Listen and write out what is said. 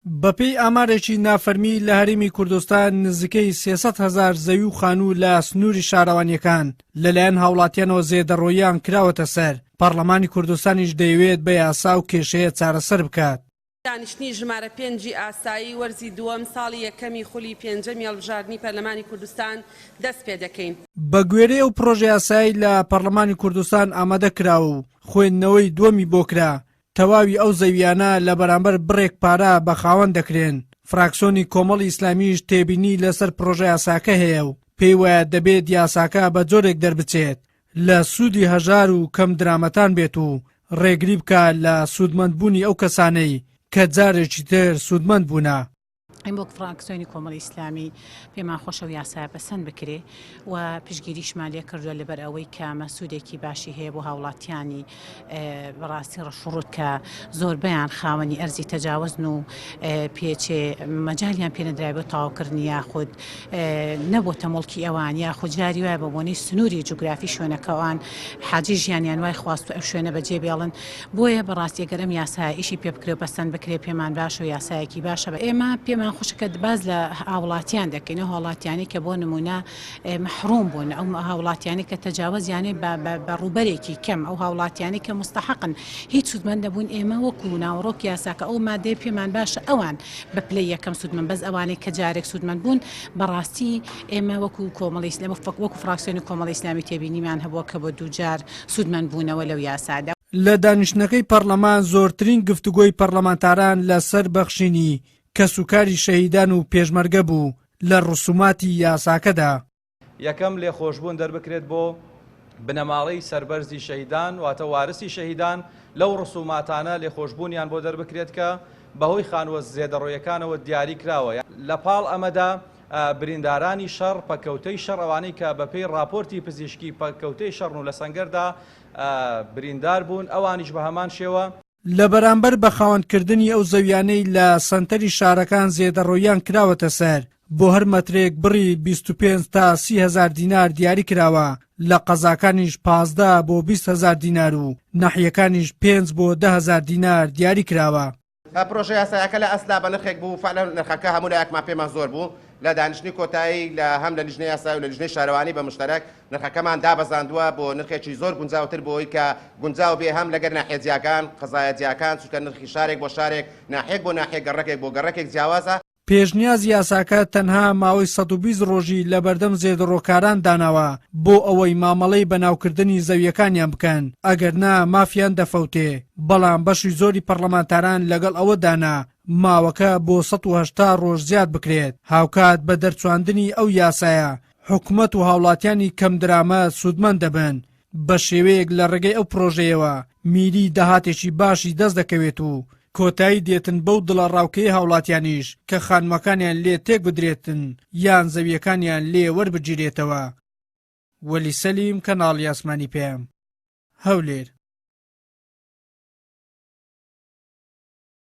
بەپێی ئامارێکی نافەرمی لە هەرێمی کوردستان نزیکەی 300 هەزار زەوی و خانوو لە سنووری شارەوانییەکان لەلایەن هاوڵاتیانەوە زێدەڕۆییان کراوەتە سەر، پەڕلەمانی کوردستانیش دەیەوێت بە یاسا ئەو کێشەیە چارەسەر بکات. دانیشتنی ژمارە پێنجی ئاسایی وەرزی دووەم ساڵی یەکەمی خولی پێنجەمی هەڵبژاردنی پەرلەمانی کوردستان دەست پێدەکەین. بەگوێرەی ئەو پڕۆژەیاسایەی لە پەڕلەمانی کوردستان ئامادە کراوە و خوێندنەوەی دووەمی بۆ کرا، تەواوی ئەو زەوییانە لە بەرامبەر بڕێک پارە بە خاوەن دەکرێن، فراکسۆنی کۆمەڵی ئیسلامیش تێبینی لەسەر پڕۆژەیاساکە هەیە و پێی وایە دەبێت یاساکە بە جۆرێک دەربچێت لە سوودی هەژار و کەم درامەتان بێت و ڕێگری بکات لە سوودمەندبوونی ئەو کەسانەی کە جارێکی تر سوودمەند بوونە. ئێمە وەک فراکسیۆنی کۆمەڵی ئیسلامی پێمان خۆشە و یاسایە پەسەند بکرێ و پشگیریشمان لێ کردووە لەبەر ئەوەی کە مەسوودێکی باشی هەیە بۆ هاوڵاتیانی بەڕاستی ڕەشوڕوت کە زۆربەیان خاوەنی ئەرزی تەجاوزن و پێچێ مەجالیان پێنەدرای بۆ تەواوکردنی یاخود نەبۆتە مڵکی ئەوان یاخود جاری وایە بە بۆنەی سنووری جوگرافی شوێنەکەوان حاجی ژیانیان وای خواست و ئەو شوێنە بەجێ بێڵن بۆیە بەڕاستی گەر ئەم یاسایە ئیشی پێ بکرێ و پەسەند بکرێ پێمان باشە و یاسایەکی باشە بە ئێمە پێمان خۆشە کە باس لە هاوڵاتیان دەکەین ئەو هاوڵاتیانەی کە بۆ نمونە مەحروم بوون ئەو هاوڵاتیانەی کە تەجاوەزیانەی بە ڕووبەرێکی کەم ئەو هاوڵاتیانەی کە مستحقن هیچ سوودمەند نەبوون ئێمە وەکو ناوەڕۆک یاساکە ئەو مادەیە پێمان باشە ئەوان بە پلەی یەکەم سوودمەند بەس ئەوانەی کە جارێک سوودمەند بوون بەڕاستی ئێمە وەکو کۆمەڵی ئیسلامی وەکو فراکسیۆنی کۆمەڵی ئیسلامی تێبینیمان هەبووە کە بۆ دووجار سوودمەند بوونەوە لەو یاسادا. لە دانیشتنەکەی پەڕلەمان زۆرترین گفتوگۆی پەڕلەمانتاران لە سەر بەخشینی کەسوکاری شەهیدان و پێشمەرگە بوو لە ڕسوماتی یاساکەدا. یەکەم، لێخۆشبوون دەربکرێت بۆ بنەماڵەی سەربەرزی شەهیدان، واتە وارسی شەهیدان، لەو ڕسوماتانە لێخۆشبوونیان بۆ دەربکرێت کە بەهۆی خانووە زێدەڕۆیەکانەوە دیاری کراوە. لە پاڵ ئەمەدا بریندارانی شەڕ، پەککەوتەی شەڕ، ئەوانەی کە بەپێی ڕاپۆرتی پزیشکی پەککەوتەی شەڕن و لە سەنگەردا بریندار بوون، ئەوانیش بە هەمان شێوە. لە بەرامبەر بە خاوەنکردنی ئەو زەویانەی لە سەنتەری شارەکان زێدەڕۆییان کراوەتە سەر، بۆ هەر مەترێک بڕی 25 تا 30 هەزار دینار دیاری کراوە، لە قەزاکانیش 15 بۆ 20 هەزار دینار و ناحیەکانیش 5 بۆ 10 هەزار دینار دیاری کراوە. پرۆژە یاسایەکە لە ئەسلا بە نرخێک بوو، فعلەن نرخەکە هەموو لایەکمان پێمان زۆر بوو، لە دانیشتنی کۆتایی لە هەم لە لیژنەی یاسایی و لە لیژنەی شارەوانی بە مشتەرەک نرخەکەمان دابەزاندووە بۆ نرخێکی زۆر گونجاوتر بۆ ئەوەی کە گونجاو بێ هەم لەگەر ناحیە جیاکان، قەزایە جیاکان، چونکە نرخی شارێک بۆ شارێک، ناحیەک بۆ ناحیەک، گەڕەکێک بۆ گەڕەکێک جیاوازە. پێشنیازی یاساکە تەنها ماوەی 120 ڕۆژی لەبەردەم زێدەڕۆکاران داناوە بۆ ئەوەی مامەڵەی بەناوکردنی زەوییەکانیان بکەن، ئەگەرنا مافیان دەفەوتێ، بەڵام بەشی زۆری پەڕلەمانتاران لەگەڵ ئەوەدانە ماوەکە بۆ 180 ڕۆژ زیاد بکرێت، هاوکات بە دەرچواندنی ئەو یاسایە حکومەت و هاوڵاتیانی کەمدرامەت سوودمەند دەبن، بە شێوەیەک لە ڕێگەی ئەو پرۆژەیەوە میری داهاتێکی باشی دەست دەکەوێت و کۆتایی دێتن بەو دڵەڕاوکێی هاوڵاتیانیش کە خانووەکانیان لێ تێک بدرێتن یان زەوییەکانیان لێ وەربگیرێتەوە. وەلی سەلیم، کەناڵی ئاسمانی پەیام، هەولێر.